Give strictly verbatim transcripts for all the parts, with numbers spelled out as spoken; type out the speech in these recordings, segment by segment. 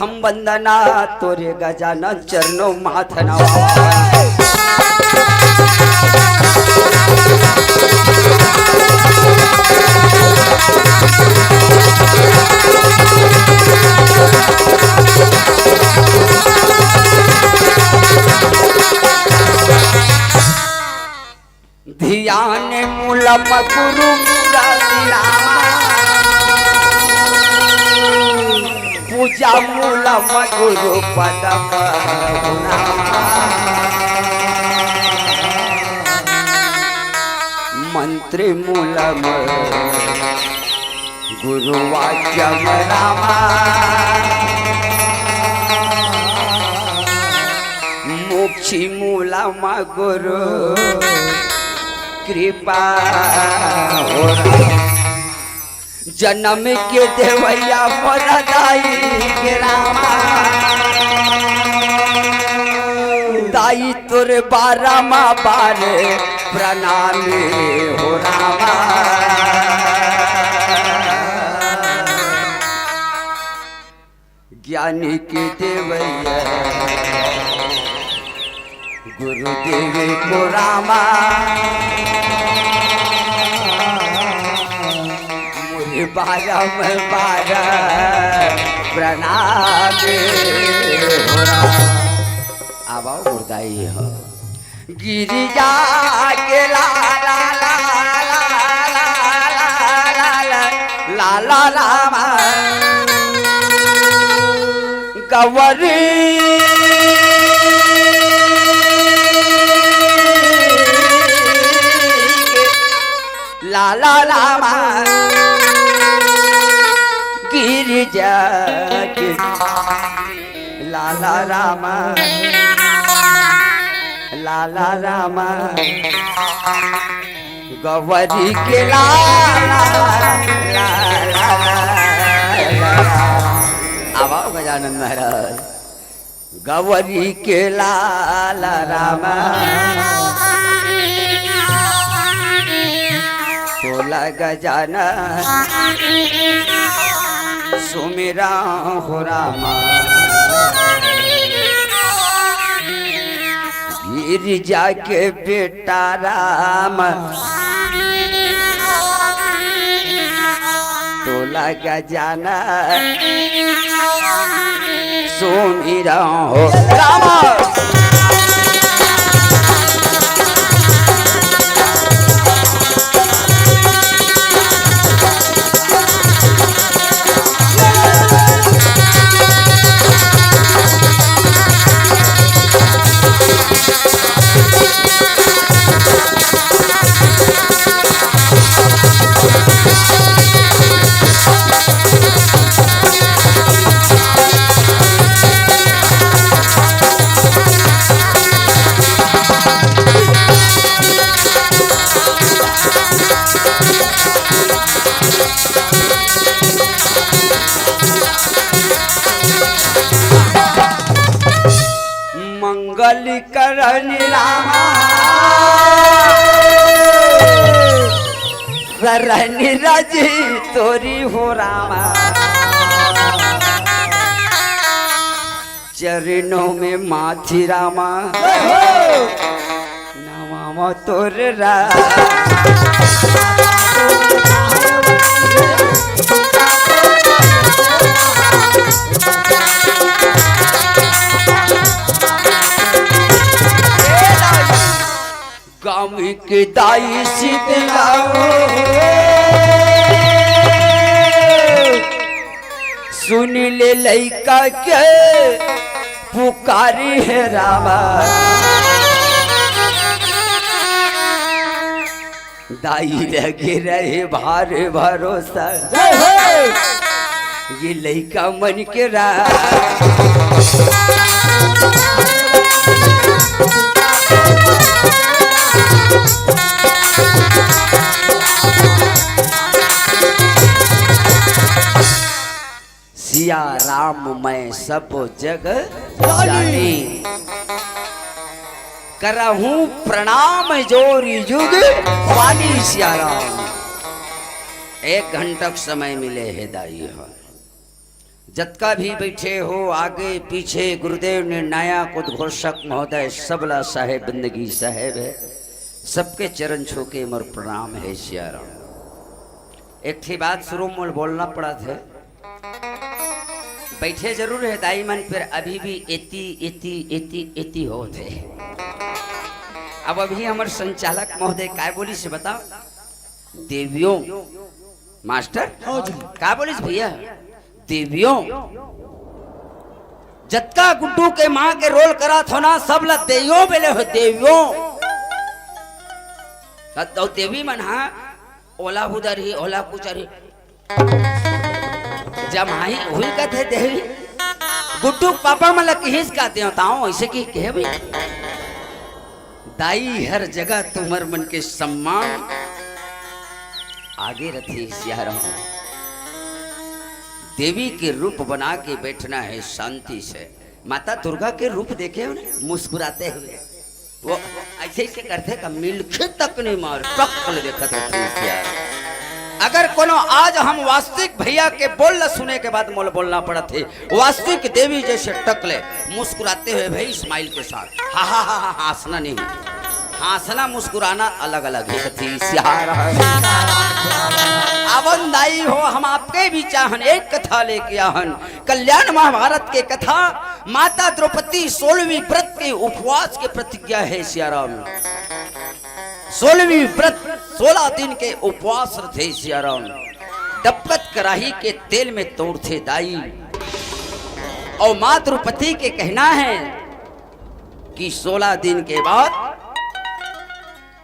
हम वंदना तोरे गजानन चरणों माथ नवा। ध्यान मूलम गुरु मुरारी रामा, पूजा मूलम गुरु पदम रामा, मंत्र मूलम गुरु वाक्यम रामा, मोक्ष मूलम गुरु कृपा हो रामा। जनम के देवैया मोर दाई के रामा, दाई तोरे बारा मा बार प्रणाम हो रामा। ज्ञानी के देवैया गुरुदेव को रामा, मोरे बारम बार प्रणाम हो रामा। आवा मुर्दाई हो। गिरिजा के लाला, लाला, लाला रामा, गौरी लाला रामा, गिरिजा के लाला रामा, लाला रामा, गौरी के लाला, लाला, लाला। आवा गजानन महाराज। गौरी के लाला रामा, तोला गजानन सुमिरा हो रामा। गिरिजा के बेटा राम, तोला गजानन सुमिरा हो रामा। मंगल करन रामा, करन रज तोरी हो रामा। चरणों में माथी रामा, नमः तोर रा। गाम के दाई शीतला हो, सुन ले लइका के पुकारी हे रामा। दाई लगे रहे भार भरोसा। जय हो। ये लइका मन के रा सिया राम मैं सब जग जानी। करहूँ प्रणाम जोर जुग पानी सिया राम। एक घंटक समय मिले हे दाई हो। जतका भी बइठे हो, आगे पीछे, गुरुदेव निर्णायक उद्घोषक महोदय, सबला साहेब बंदगी साहेब हे, सबके चरण छू के मोर प्रणाम हे सियाराम। एक ठी बात सुरू मोला बोलना पड़त हे, बइठे जरूर हे दाई मन, फेर अभी भी एती एती एती एती होत हे। अब अभी हमर संचालक महोदय काय बोलिस हे बताव? देवियों। मास्टर? हाँ जी। का बोलिस भैया? देवियों। जतका गुड्डू के माँ के रोल करत हो ना, सब ला देवियों बोले हो, देवियों। त-, तो देवी मन हा, ओला उदर ही, ओला कुचर ही। जमाई हुई कथे देवी। गुड्डू के पापा मन ला किहिस का देवताओं, अइसे कि कहे भी। दाई हर जगह तुमर मन के सम्मान आगे रथे सियाराम। देवी के रूप बना के बैठना है शांति से। माता दुर्गा के रूप देखे हो ना, मुस्कुराते हुए। वो अइसे अइसे करथे का मिलखे तक नहीं मार, टक ले देखत रथे सियाराम। अगर कोनो आज हम वास्तविक भैया के बोल ल सुने के बाद मोला बोलना पड़त हे, वास्तविक देवी जैसे टकले मुस्कुराते हुए भाई स्माइल के साथ, हा हा हा हा, हंसना नहीं, हंसना मुस्कुराना अलग अलग हे कथे सियाराम। आवन दाई हो, हम आपके बीच आहन, एक कथा लेके आहन, कल्याण महाभारत के कथा। माता द्रौपदी सोलहवीं व्रत के उपवास के प्रतिज्ञा हे सियाराम। सोलहवीं व्रत, सोलह दिन के उपवास रथे सियाराम। डबकत कराही के तेल में तोड़थे दाई। अउ माँ द्रौपदी के कहना हे कि सोलह दिन के बाद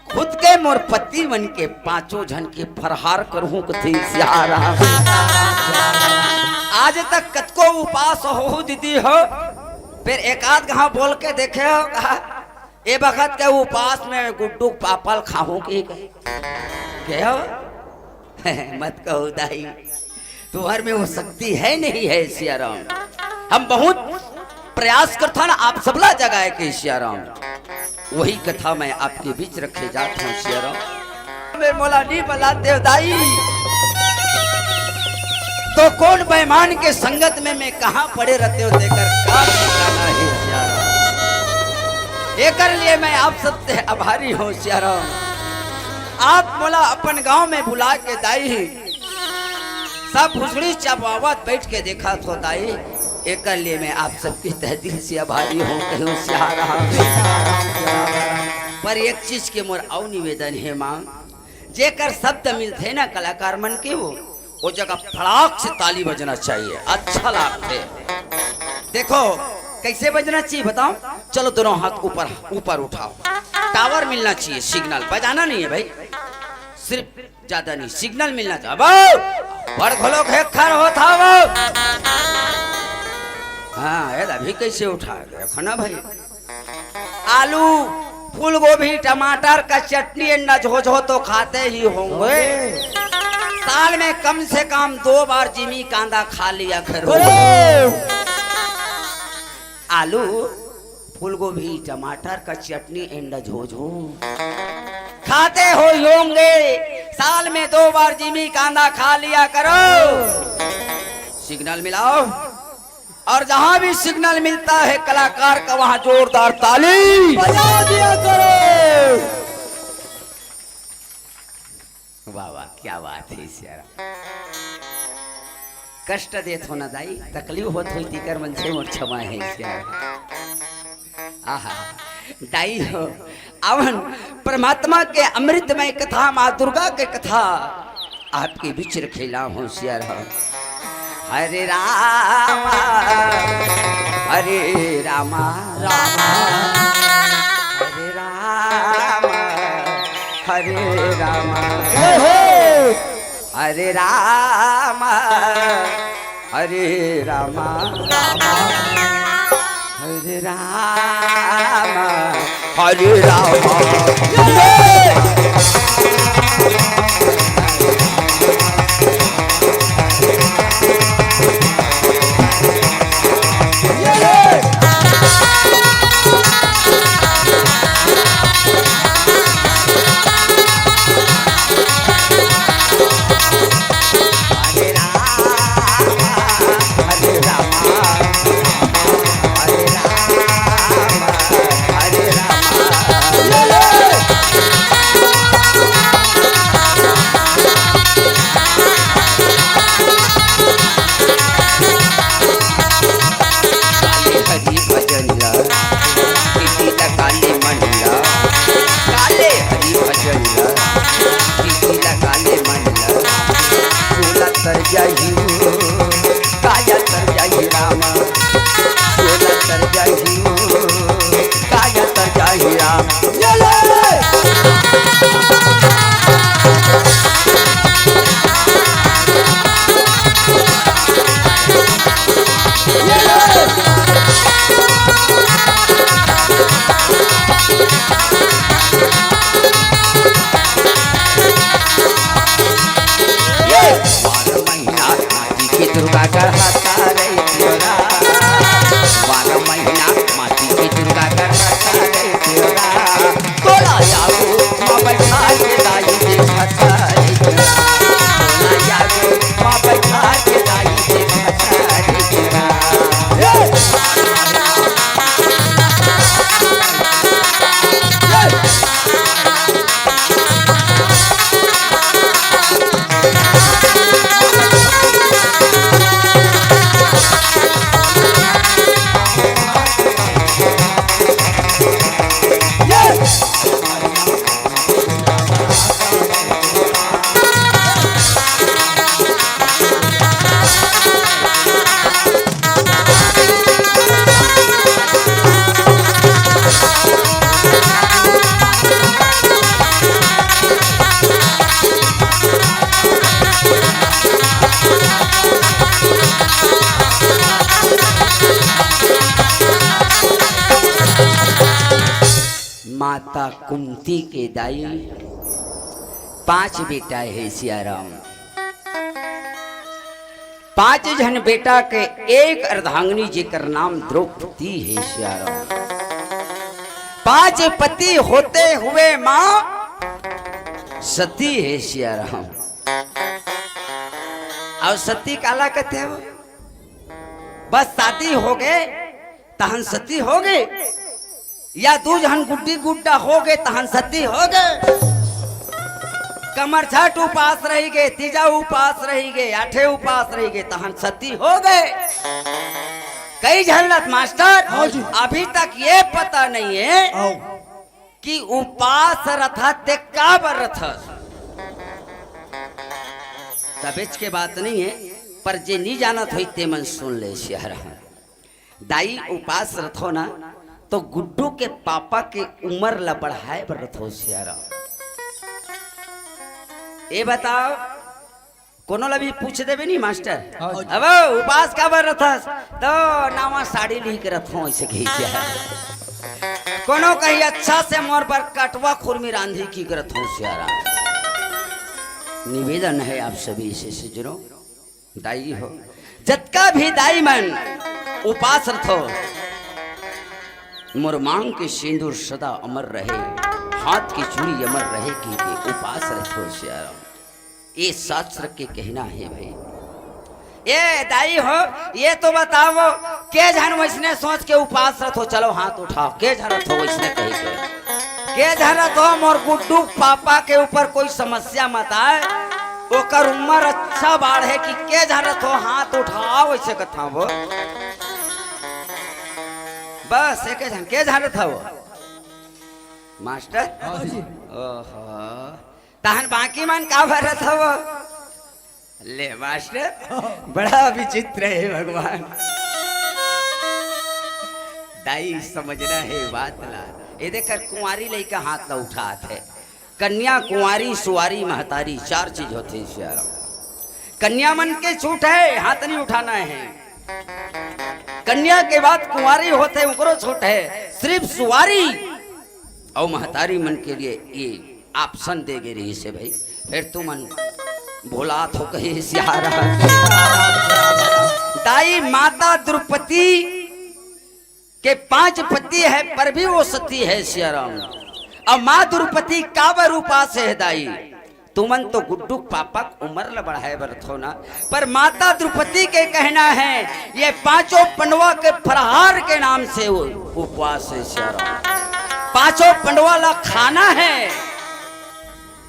खुद के मोर पति मन के पांचों झन के फरहार करहूं कथे सियाराम। आज तक कतको उपास हो दीदी हो, फेर एक आध घाव बोल के देखे हो का? ए बखत के उपास में गुड्डू के पापा ल खाहूं कि कहो? मत कहो दाई, तुम्हर में वो शक्ति हे नहीं हे सियाराम। हम बहुत प्रयास करथन आप सबला जगाए के सियाराम। वही कथा मैं आपके बीच रखे जात हंव सियाराम। में मोला नी बलाते हो दाई, तो कोन बेईमान के संगत में मैं कहां पड़े रहते हो, तेकर का ठिकाना हे सियाराम। एकर लिए मैं आप सबसे आभारी हंव सियाराम। आप मोला अपन गांव में बुला के दाई, सब भुसड़ी चबावत बइठ के देखत हो दाई, एकर लिए मैं आप सबके तहे दिल से आभारी हंव, कहो सियाराम। पर एक चीज के मोर अउ निवेदन हे माँ, जेकर शब्द मिलथे ना कलाकार मन के, वो, वो जगह फड़ाक से ताली बजना चाहिए, अच्छा लागथे। देखो कइसे बजना चाहिए बताओ, चलो दोनों हाथ ऊपर, ऊपर उठाओ, टावर मिलना चाहिए, सिग्नल बजाना नहीं हे भाई, सिर्फ ज्यादा नहीं, सिग्नल मिलना चाहिए। अब बड़ घलो घेखर होत हव। हाँ, ए, अभी कइसे उठा दे, देखो ना भाई। आलू, फूलगोभी, टमाटर का चटनी, अंडा झोझो तो खाते ही होंगे। साल में कम से कम दो बार जिमी कांदा खा लिया करो। अरे! आलू, फूलगोभी, टमाटर का चटनी, अंडा झोझो खाते हो होंगे। साल में दो बार जिमी कांदा खा लिया करो। सिग्नल मिलाओ, और जहां भी सिग्नल मिलता है कलाकार का, वहां जोरदार ताली बजा दिया करो। वाह वाह, क्या बात हे सियाराम। कष्ट देत हो ना दाई, तकलीफ होत होही, तेकर मन से मोर क्षमा हे सियाराम। आहा, दाई हो, अवन परमात्मा के अमृतमय कथा, माँ दुर्गा के कथा आपके बीच रखे लाहूं सियाराम। हरे राम, हरे राम, राम, हरे राम, हरे राम, हे, हे। हरे राम, हरे राम, राम, हरे राम, हरे राम। माता कुंती के दाई पांच बेटा हे सियाराम। पांच झन बेटा के एक अर्धांगिनी, जेकर नाम द्रौपदी हे सियाराम। पांच पति होते हुए मां सती हे सियाराम। अउ सती काला कथे हो? बस शादी होगे तहन सती होगे, या दू झन गुड्डी गुड्डा होगे तहन सती होगे, कमरछठ उपास रहिगे, तीजा उपास रहिगे, आठे उपास रहिगे तहन सती होगे। कई झन ल त मास्टर, हाँ जी। अभी तक ये पता नहीं है आओ। कि उपास रथस ते काबर रथस। तबेच के बात नहीं है, पर जे नी जानत होई ते मन सुन ले सियाराम। दाई उपास रथो ना, तो गुड्डू के पापा के उमर ला बढ़ाए बर रथो सियाराम। ए बताओ, कोनो ला भी पूछ देबे नी मास्टर, हाँ जी। अब उपास काबर रथस, तो नावा साड़ी लिही के रथो, ऐसे कही क्या। कोनो कही अच्छा से मोर बर कटवा खुरमी रांधी की के रथो सियाराम। निवेदन है आप सभी से सज्जनों, दाई हो, जतका भी दाई मन उपास रथो, मोर मांग के सिंदूर सदा अमर रहे, हाथ की चूड़ी अमर रहे, की के उपास रथो सियाराम। ये शास्त्र के कहना है भाई। ए दाई हो, ये तो बताओ, के झन वैसने सोच के उपास रथो, चलो हाथ उठाओ, के झन रथो वैसने कही के? के झन रथो, मोर गुड्डू पापा के ऊपर कोई समस्या मत आए, ओकर उम्र अच्छा बाढ़े, कि के झन रथो हाथ उठाओ, ऐसे कथा वो। बस एके झन, के झन रथो? मास्टर? हाँ जी। ओहो, तहन बाकी मन काबर रथो? ले मास्टर, बड़ा विचित्र है भगवान। दाई समझना है बात ला। ये देख कर कुंवारी लइका हाथ ला उठात है। कन्या, कुंवारी, सुवारी, महतारी, चार चीज होथे सियाराम। कन्या मन के छूट है, हाथ नहीं उठाना है। कन्या के बाद कुंवारी होथे, ओकरो छूट है। सिर्फ सुवारी अउ महतारी मन के लिए ये option दे गे रहिस हे भाई। फेर तुमन भुलात हो कही सियाराम। दाई माता द्रौपदी के पांच पति है, पर भी वो सती है सियाराम। अउ माँ द्रौपदी काबर उपास है दाई? तुमन तो गुड्डू के पापा के उमर ल बढ़ाए बर थो ना, पर माता द्रौपदी के कहना है, ये पांचों पंडवा के फलाहार के नाम से उ-, उपवास है सियाराम। पांचों पंडवा ला खाना है।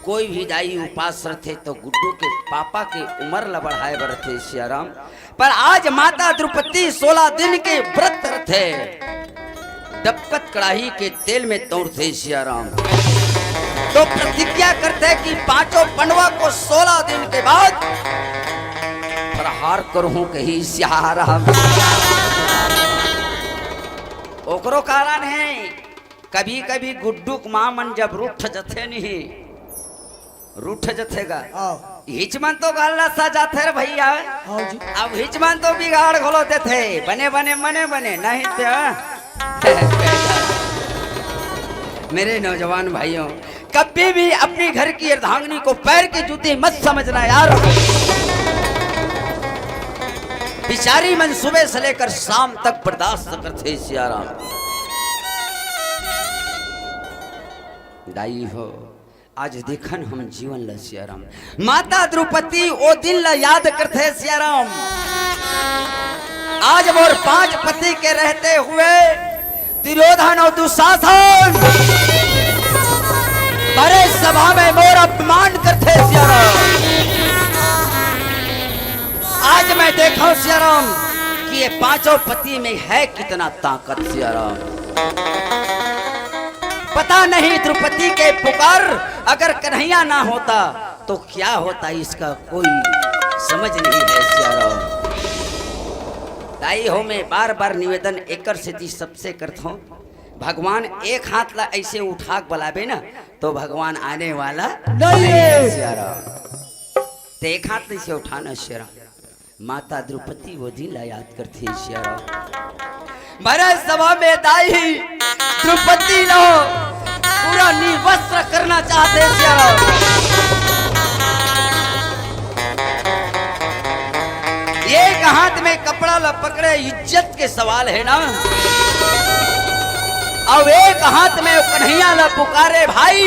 कोई भी दाई उपास रथे तो गुड्डू के पापा के उमर ल बढ़ाए बर रथे सियाराम। पर आज माता द्रौपदी सोलह दिन के व्रत रथे, डबकत कड़ाही के तेल में तौरथे सियाराम। तो प्रतिज्ञा करथे कि पांचों पंडवा को सोलह दिन के बाद फलाहार करहूं कही सियाराम। ओकरो कारण है, कभी कभी गुड्डू के मां मन जब रूठ जथे नहीं, रूठ जथे गा। आओ। हिच मन तो गल्ला सा जाथे रे भैया। आओ जी। अब हिच मन तो बिगाड़ घलो देथे। बने, बने, बने, बने, नहीं तो, हाँ। मेरे नौजवान भाइयों, कभी भी अपनी घर की अर्धांगिनी को पैर की जूती मत समझना यार। बिचारी मन सुबह से लेकर शाम तक बर्दाश्त करथे सियाराम। दाई हो, आज देखन हम जीवन ल सियाराम। माता द्रौपदी ओ दिन ल याद करथे सियाराम। आज मोर पांच पति के रहते हुए दुर्योधन अउ दुशासन भरे सभा में मोर अपमान करथे सियाराम। आज मैं देखा सियाराम कि ये पांचों पति में है कितना ताकत सियाराम। पता नहीं द्रौपदी के पुकार अगर कन्हैया ना होता तो क्या होता, इसका कोई समझ नहीं है सियाराम। दाई हो, मैं बार बार निवेदन एकर सेती सबसे करत हूँ, भगवान एक हाथ ला ऐसे उठा के बुलावे ना तो भगवान आने वाला नहीं है। सियाराम, ते एक हाथ ऐसे उठाना सियाराम। माता द्रौपदी वो दिन ला याद करथे सियाराम। भरे सभा में दाई द्रौपदी लो, नी वस्त्र करना चाहते सियाराम। एक हाथ में कपड़ा ला पकड़े, इज्जत के सवाल है ना। अब एक हाथ में वो कन्हैया ला पुकारे, भाई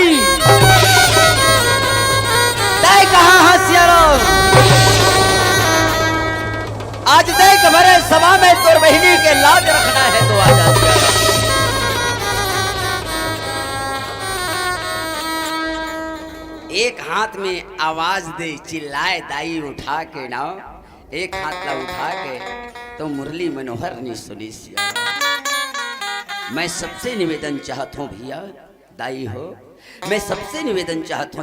तय कहाँ है सियाराम? आज देख भरे सभा में तोर बहिनी के लाज रखना है तो आ जा सियाराम। एक हाथ में आवाज दे, चिल्लाए दाई उठा के ना, एक हाथ ला उठा के तो मुरली मनोहर नी सुनी सियाराम। मैं सबसे निवेदन चाहत हूँ भैया, दाई हो, मैं सबसे निवेदन चाहत हूँ,